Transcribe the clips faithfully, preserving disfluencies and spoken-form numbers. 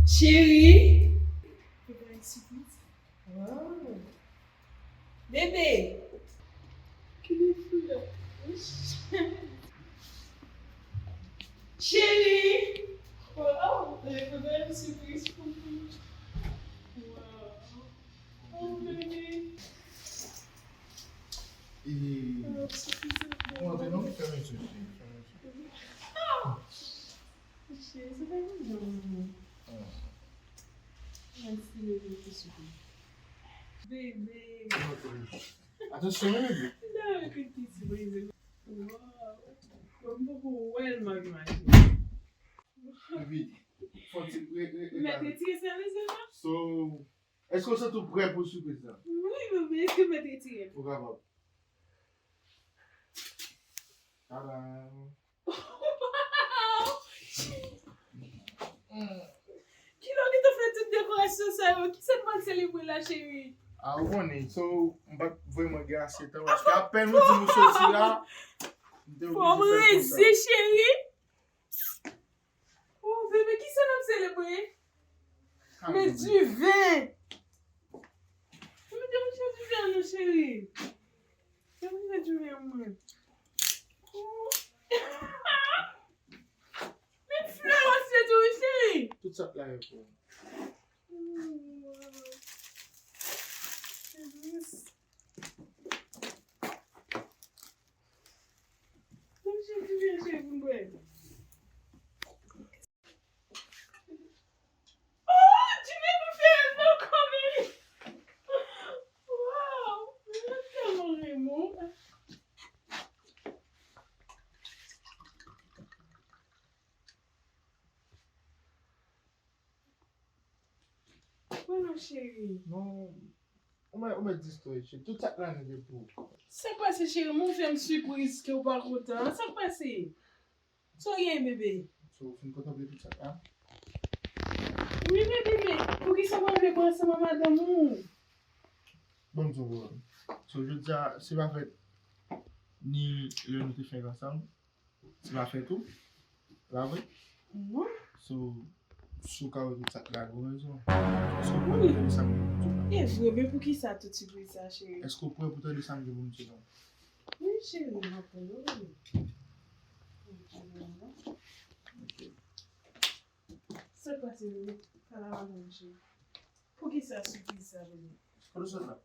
Cheri. Prepa yon sipriz. Wow. Bebe. Ki de flè. Cheri. Wow. Prepa yon sipriz pou mwen. Wow. Oh, bebe. E, oh, sipriz. Mwen te non, fèmen sou cheri, fèmen sou. Ah! Cheri, se pa yon jan. Ah. Mèsi, bebe, pou sipriz. Bebe. Atansyon, wi, bebe. Nan, rete ti sipriz. Wow. Mwen, m poko wè l, m ap imajine. Bebe, fò ti, re, re, re, mèt retire sa nan zye m nan. So, èske w santi w prè pou sipriz la? Wi, bebe, èske mèt retire l? Ou kapab. Tada! Wow! Kilè w gentan fè tout dekorasyon sa yo? Kisa n pral selebre la, cheri? A, ou konnen, so, m pa t vrèman gen ase tan, paske apèn ou di m ou soti la, m te oblije fè l konsa. Fò m rezi, cheri. Oh, bebe, kisa n ap selebre? Men diven! Mwen te mete diven an non, cheri. Te mete diven an mwen. Oh. Men flè w ap fè tou, wi, cheri. Tout sa k la yo pou ou. Oh, wow. Cheri. Mwen cheri, cheri, pou m bwè. Oh, Jimmy pou fè l nan kò, bebe. Wow, mwen tèlman renmen w. Mwen non, cheri. Non, ou mèt, ou mèt distrè, cheri. Tout sa k la nou gen pou ou. Sa k pase, cheri? Mwen fè m sipriz ke w pa kontan. Sa k pase? Sa w gen, bebe? So, ou fin kontanple tout sa, a? Wi, bebe, men poukisa w pa vle pran ansanm ak madanm ou? Ban m di w, bro. So, jodi a, se pa fèt ni lè nou te fèk ansanm, se pa fèt ou. Se pa vre? Non. So, si w ka wè tout sa, lage w rezon. Èske w prè pou tande sa m gen pou m di w la? E vre, men poukisa tout sipriz sa, cheri? Èske w prè pou tande sa m gen pou m di w la? Wi, cheri, m ap tande w, bebe. Ok. Sa k pase, bebe? Pale avè mwen, cheri. Poukisa sipriz sa, bebe? Kote w sot la?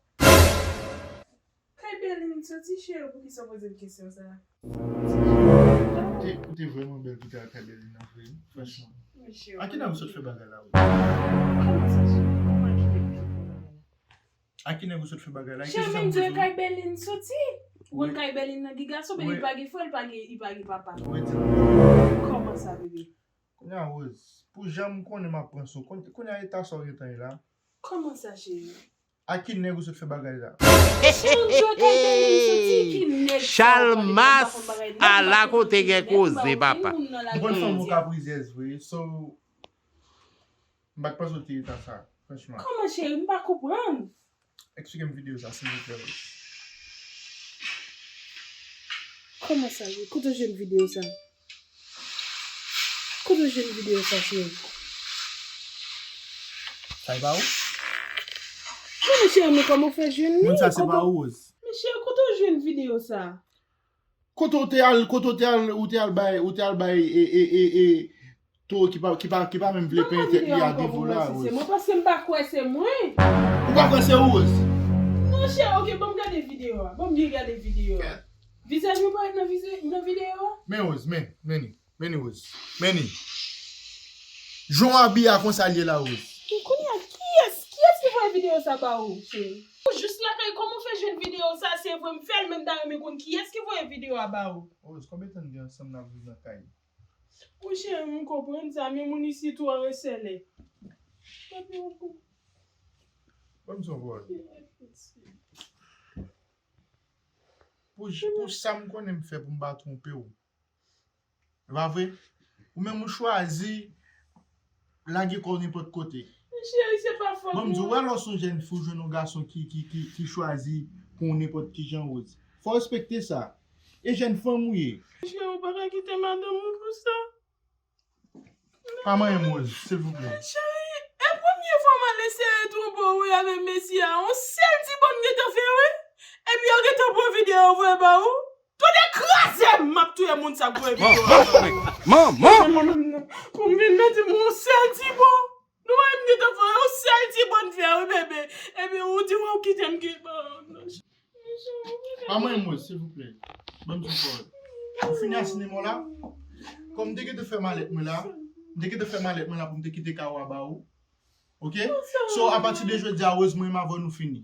Kay Bèlin soti, cheri, poukisa w poze m kesyon sa? Ou te, ou te vrèman bèl pou te al kay Bèlin nan vre, franchman. Cheri, a kilè ou sot fè bagay la, wi? Kòman sa, cheri? Kòman ki te pou fè bagay la? A kilè ou sot fè bagay la? Cheri, men m di w kay Bèlin soti. Ou konn kay Bèlin nan, ki gason, men li pa gen frè, li pa gen, li pa gen papa. Kòman sa, bebe? Kounye a, Rose, pou jan m konnen m ap pran sou, kounye a eta sa w gentan ye la. Kòman sa, cheri? A ki nèg ou sot fè bagay la? Chalmas, ala kote gen koze, papa. M konn fanm ou kaprizèz vre, so, m pa t panse w te eta sa, franchman. Kòman, cheri? M pa konprann. Eksplike m videyo sa, silvouplè, wi. Kòman sa, wi? Kote w jwenn videyo sa? Kote w jwenn videyo sa, cheri? Sa e pa ou? Non, men cheri, men kòman w fè jwenn li? Moun sa se pa ou, Rose? Men cheri, kote w jwenn videyo sa? Kote w te al, kote w te al, ou te al bay, ou te al bay, e, e, e, e, towo ki pa, ki pa, ki pa menm vle penyen tèt li a devan la, Rose. Mwen panse m pa kwè se mwen. Ou pa kwè se ou, Rose? Non, cheri, ok, ban m gade videyo a. Ban m byen gade videyo a. Vizaj mwen parèt nan vize-, nan videyo a? Men, Rose, men, men ni, men ni, Rose. Men ni. Jan w abiye a konsa l ye la, Rose. Men kounye a, kiyès, kiyès ki voye videyo sa ba ou, cheri? Ou jis lakay, kòman w fè jwenn videyo sa? Se vre, m fè l, men m ta renmen konn kiyès ki voye videyo a ba ou. Rose, konbyen tan n gen ansanm n ap viv nan kay? Wi, cheri, m konprann sa, men moun isit twò resèle. Ban m di yon pawòl. Pou, pou sa m konnen m fè pou m pa twonpe w. E pa vre? Ou menm ou chwazi lage kò w nenpòt kote. Men cheri, se pa fòt mwen. Bon, m di w, wè lè w se yon jèn fi, w jwenn yon gason ki, ki, ki, ki chwazi pou w nenpòt ki jan, Rose. Fò w respekte sa. E jèn fanm ou ye. Cheri, ou pa ka kite madanm ou pou sa. Pa manyen m, Rose, silvouplè. Men cheri, Wi, avè mesye a, yon sèl ti bòn gentan fè, wi. Epi yo gentan pran videyo voye ba ou. Tande kraze m, m ap touye moun sa k voye videyo a. Manman! Pou m vin nan di m yon sèl ti bòn. Nou wè m gentan fè yon sèl ti bòn fè, wi, bebe. Epi ou di w ou kite m ki. Pa mwen, Rose, silvouplè. Ban m sou pawòl. Ou fini a sinema w la? Kòm m te gentan fè malèt mwen la, m te gentan fè malèt mwen la pou m te kite kay ou a ba ou. Ok? So, apati de jodi a, Rose, mwen menm avè w nou fini.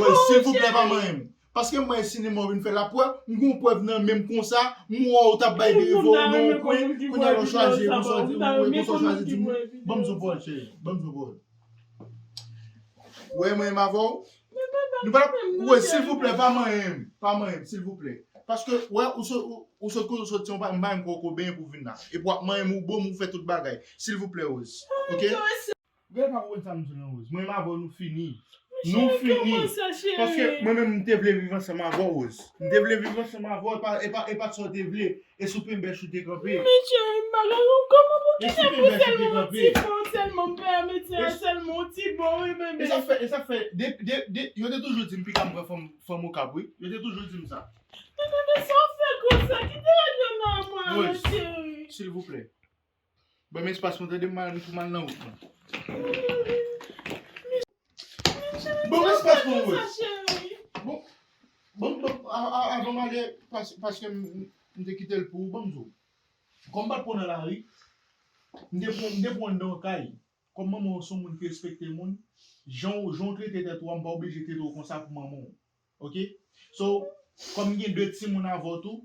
Rose, silvouplè, pa manyen m. Paske m wè sinema w vin fè l ap wè, m gon prèv nan men m konsa, m wè w t ap bay de revo nan yon kwen, kounye a la w chwazi, konsa w di, ou konsa w chwazi di m, ban m sou pawòl, cheri, ban m sou pawòl. Wè, mwen menm avè w, nou pa t ap, Rose, silvouplè, pa manyen m, pa manyen m, silvouplè. Paske, wè, ou sot, ou, ou sot kote w soti, m pa, m pa menm kwè w ko benyen pou w vin la. Epi w ap manyen m, ou bo m, ou fè tout bagay. Silvouplè, Rose. Ok? Gade pa konprann sa m di w non, Rose. Mwen menm avè w, nou fini. Nou fini. Paske mwen menm, m te vle viv ansanm avè w, Rose. M te vle viv ansanm avè w, e pa, e pa, e pa t sa w te vle. E sou pen bèch ou te kanpe. Men cheri, m pa ka, kòman pou kite pou sèlman yon ti bon, sèlman m pèmèt sa, sèlman yon ti bon, wi, bebe. E sa k fè, e sa k fè, de, de, de, yo te toujou di m pika m pran fanm, fanm Okap, wi. Yo te toujou di m sa. Men bebe, sa w fè konsa? Kite rete nan mwen, cheri. Silvouplè. Ban m espas mwen, tande, m al, m tou mal nan wout mwen. Ban m espas mwen, Rose. Bon, bon, bon, a- a- avan m ale, pas- paske m m te kite l pou ou, ban m di w. Kòm m pa t pran nan lari, m te pran m te pran anndan yon kay. Kòm manman w se yon moun ki respekte moun, jan w jan w trete tèt ou a, m pa oblije trete w konsa pou manman w. Ok? So, kòm m gen de timoun avè w tou,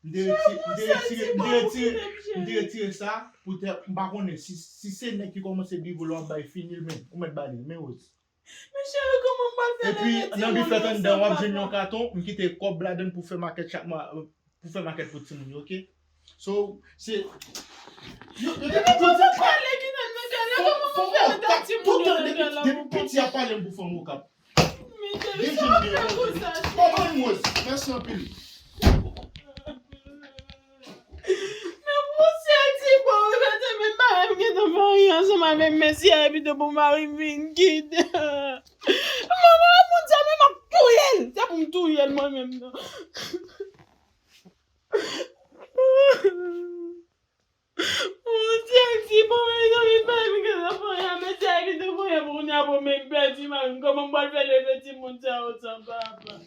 m te retire, m te retire, m te retire, m te retire sa poutèt m pa konnen si, si se nèg ki kòmanse drive w la w ap bay fini l men, ou mèt ba li l, men Rose. Men cheri, kòman m pral fè leve timoun yo sa, papa? Epi, nan bifèt anndan, w ap jwenn yon katon, m kite kòb ladann pou fè makèt chak mwa, pou fè makèt pou timoun yo, ok? So, se. Yo, yo te tout. Fò m pale ki nan nan kè la, kòman m fè mete timoun yo nan kè la, papa? Depi piti ap pale m pou fanm Okap. Men cheri, sa w fè konsa, cheri? Kòman Rose? Mèsi anpil. Men pou sèl ti bon, wi, mete men mari m gentan fè anyen ansanm avè mesye a, epi tou pou mari m vin kite. Manman, moun sa menm ap touye l. Se pou m touye l mwen menm nan. Pou sèl ti bon, mezanmi, mari m gentan fè anyen, mesye a gentan fè anyen pou kounye a pou men pèdi mari m. Kòman m pral fè leve timoun sa yo san papa?